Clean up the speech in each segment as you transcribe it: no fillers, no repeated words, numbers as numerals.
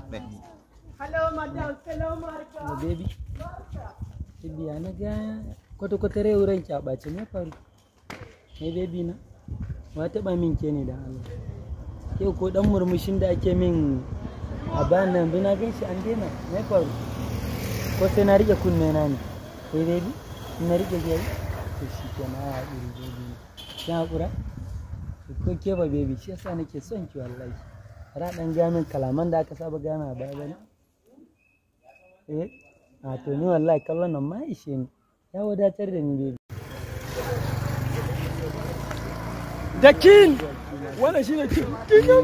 Hello, madam. Hello, Marka. Baby. Baby, ya na ga kwata-kwata rai wurin ki a ɓace, me faru? Ne baby na? Wa taɓa min ke ne da Allah? Yau ko ɗan murmushin da ake min a bayan nan yanzu na gan shi an daina, me faru? Ko sai na riƙe kunne na ne? Eh baby, in na riƙe ke yi? To shi ke na haƙuri baby na. Kin haƙura? Ko ke ba baby, shi yasa nake son ki wallahi. Ra ɗan gaya min kalaman da aka saba gaya min a baya bane? Eh, a to ni wallahi kallon nan ma ishe ni. Ya wadatar da ni baby. Da king! Wannan shine king.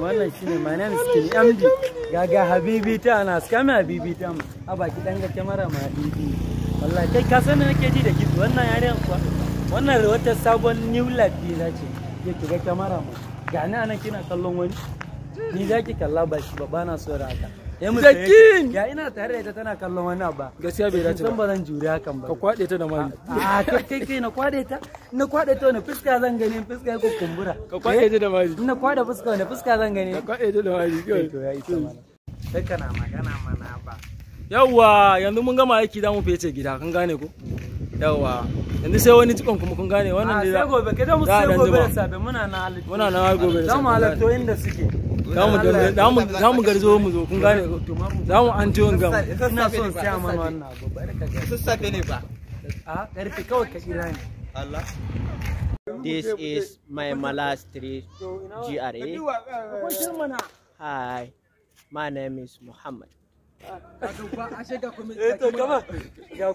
Wannan shine, my name is King MD. Gaga Habibi ta na skami Habibi ta mu. A baki dan ga kyamara ma Habibi. Wallahi kai ka san me nake ji da kitso wannan yaren kuwa. Wannan wata sabon new life dina ce. Ke ki ga kyamara ma. Ga ni anan kina kallon wani. Ni za ki kalla ba shi ba, bana so da haka. Ya mu The saye- king! Ya ina tare da ita tana kallon wani abu. Gaskiya bai dace San ba. ba zan jure hakan ba. Ka kwaɗe ta da mari. A kai kai kai, na kwade ta, na kwade ta wani fuska zan gani, fuska ya kumbura. Ka kwaɗe ta da mari. Na kwade fuska, wani fuska zan gani? Ka kwaɗe ta da mari. Kai, to ya isa mana. Sai kana magana mana ba. Yawwa, yanzu mun gama aiki, za mu fece gida, kun gane ko? Yawwa, yanzu sai wani cikon kuma, kun gane wannan A ne sai gobe, kai da mu za a sai dan gobe da jima. safe muna na halittu. Muna nan gobe da Za mu safe. halatto inda suke. Za mu garzo mu zo, kun gane ko? Za mu an ciwon gam. Ina son siya mana wannan abu, bari ka ga. Sassafe ne ba. A karfi kawai ka kira ni. Allah. This is my Mala Street GRA. Hi, my name is Muhammad. Eh to kama. Ga